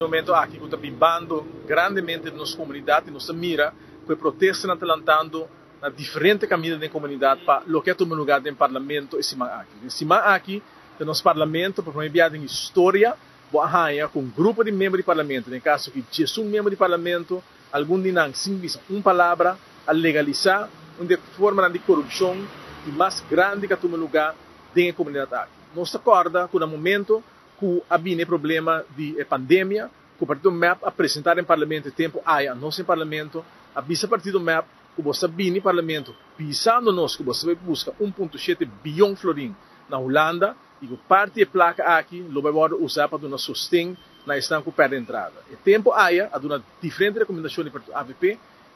Momento aki ku ta bibando grandemente den nos komunidat i nos ta mira ku e protestanan ta lantando na diferente kaminda den komunidat pa loke a tuma lugá den parlamento e siman aki. Den siman aki den nos parlamento pa promé bia den historia bo a haña ku un grupo di miembro di parlamento, den e kaso aki diesun miembro di parlamento, algun di nan sin bisa un palabra, a legalisá un di e formanan di korupshon di mas grandi ku a tuma lugá den e komunidat aki. Nos ta kòrda ku na momento ku a bini e problema di e pandemia ku partido mep a presenta den parlamento e tempo aya nos den parlamento a bisa partido mep ku bo sa bini parlamento bisando nos ku bo sa bai buska 1.7 biyon florin na Hulanda i ku parti e plaka aki lo bai wordo usa pa duna sosten na esnan ku perde entrada. E tempo aya a duna diferente rekomendashon di partido avp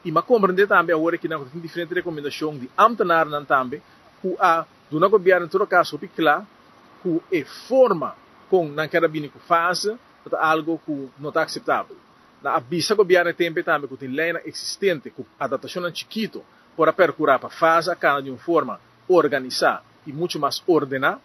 i m'a komprende tambe awor akinan ku ta tin diferente rekomendashon di amtenarnan tambe ku a duna gobierno en todo kaso hopi kla ku e forma kon nan kier a bini ku fase ta algo ku no ta akseptabel. Nan a bisa gobièrnu e tempu ei tambe ku tin leinan eksistente ku adaptashonnan chikitu por a perkurá pa fase a kana di un forma organisá i muchu mas ordená.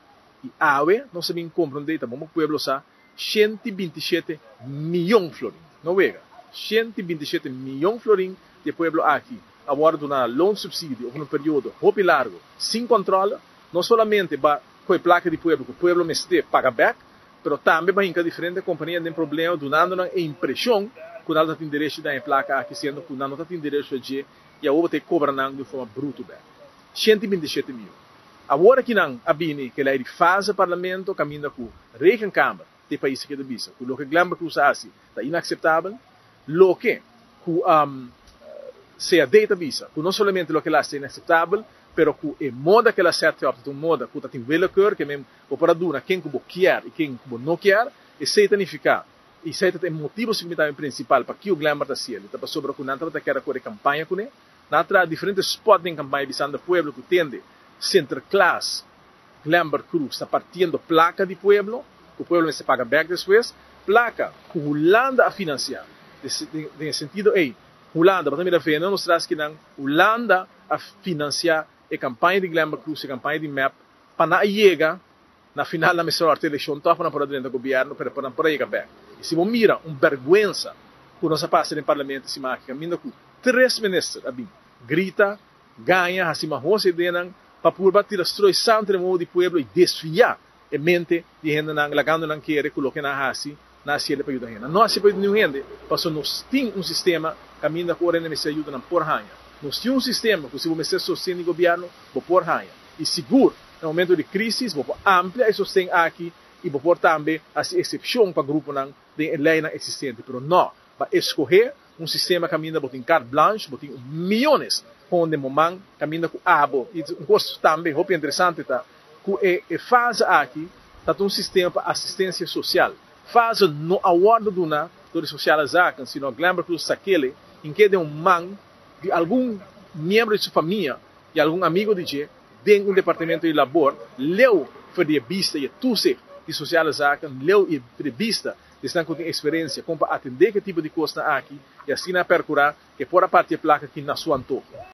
I awe nos a bin komprondé i ta bon pa pueblo sa, 127 miyon florin, no wega, 127 miyon florin di e pueblo aki a wòrdu duná na loonsubsidie over un periodo hopi largu sin kòntròle. No solamente ba koe plaka di pueblo ku pueblo mester paga bèk, pero tambe ba hinka diferente kompania den problema dunando nan e impreshon ku nan ta tin derecho di daña e plaka aki siendo ku nan no ta tin derecho a dje i awor bo ta e kobra nan di un forma brutu bèk. 127 miyon. Awor aki nan a bini ku e lei di fase parlamento kaminda ku Rekenkamer di e pais a keda bisa ku loke Glenbrook Cruz a hasi ta inakseptabel, loke ku CAD ta bisa ku no solamente loke el a hasi ta inakseptabel, pero ku e moda ku el a set op ta un moda ku ta tin willekeur, ke men bo por a duna ken ku bo kier i ken ku bo no kier. Esei ta nifiká, i esei ta e motibu sigur tambe prinsipal pakiko Glenbert a hasiel, ta pasobra ku nan tabata kier a kore kampaña kuné. Nan a traha diferente spòt den kampaña bisando pueblo ku tende Sinterklaas Glenbert Cruz ta partiendo plaka di pueblo, ku pueblo mester paga bèk despues, plaka ku Hulanda a finansiá. Den e sentido ei, Hulanda, bo ta mira vende nos tras kinan, Hulanda a finansiá e kampaña di Glenbert Cruz, e kampaña di mep, pa nan a yega na final nan mester hòrta elekshon tòg pa nan por a drenta gobièrnu, pero pa nan por a yega bèk. I si bo mira un bèrgwensa ku nos a pasa den parlamento siman aki kaminda ku tres minister a bin grita, gaña, hasi mahos e ideanan pa purba tira stroi santu den wowo di pueblo i desviá e mente di hendenan lagando nan kere ku loke nan a hasi nan a hasiel pa yuda hende. Nan no a hasi pa yuda niun hende pasobra nos tin un sistema kaminda ku ora hende mester ayuda nan por haña. Nos tin un sistema ku si bo mester sosten di gobièrnu bo por haña. I sigur na momento di krisis bo por amplia e sosten aki i bo por tambe hasi eksepshon pa gruponan den e leinan eksistente. Pero no pa eskohé un sistema kaminda bo tin carte blanche, bo tin miyones kon den bo man kaminda ku abo. I un kos tambe hopi interesante ta ku e e fase aki ta ta un sistema pa asistensia sosial. Fase no a wòrdu duna dor di Sociale Zaken, sino Glenbert Cruz Sakele hink'é den un man di algun miembro di su famia i algun amigo di dje den un departamento di labor leu for di e bista i e toezicht di Sociale Zaken, leu i for di e bista di esnan ku tin eksperensia kon pa atendé ku e tipo di kosnan aki i asina a perkurá ku e por a parti e plaka aki na su antoho.